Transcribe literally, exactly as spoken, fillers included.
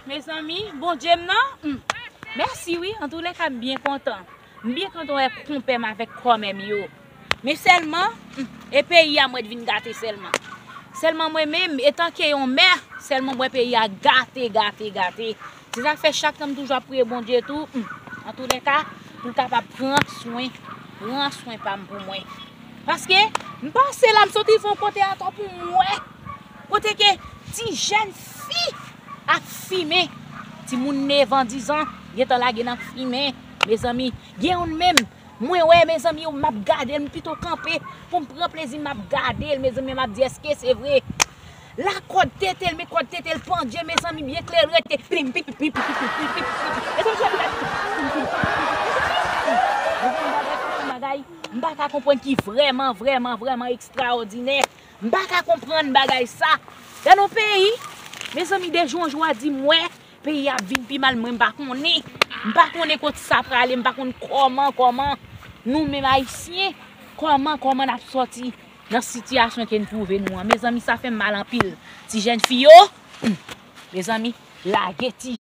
Mezanmi, Bondye m nan, hmm, mèsi wi, antoulèka m byen kontan. M byen kontan wè konpè m avèk kòmè m yo. Men sèlman, hmm, e peyi a m wè t vin gate sèlman. Sèlman mwen menm, etanke yon mè, sèlman m wè peyi a gate, gate, gate. Se sa k fè chak tan m toujou ap priye Bondye tou, hmm, antoulèka, pou l kapab pran swen, pran swen pa m pou mwen. Paske m pase la, m soti fè yon kote atò pou m wè. Kote ke ti jèn fi ap fimen. Timoun nevan, dizan, gentan lage nan fimen. Mezanmi, gen youn menm, mwen wè, mezanmi, m ap gade l, m pito kanpe pou m pran plezi, m ap gade l, mezanmi, m ap di, èske se vre? La kòd tete l, men kòd tete l pandye, mezanmi, byen klere, te plim, pim, pim, pim, pim, pim, pim, pim. Mezanmi, sa vin la. Mezanmi, bagay sa se yon bagay, m pa ka konprann ki vrèman, vrèman, vrèman ekstraòdinè. M pa ka konprann bagay sa. Gade yon peyi, mezanmi, de jou an jou a di m wè, peyi a ap vin pi mal, mwen m pa konnen. M pa konnen kot sa prale, m pa konn kòman, kòman nou menm Ayisyen, kòman, kòman n ap sòti nan sitiyasyon ke n twouve nou an. Mezanmi, sa fè m mal anpil. Ti jèn fi yo, hmm, mezanmi, lage ti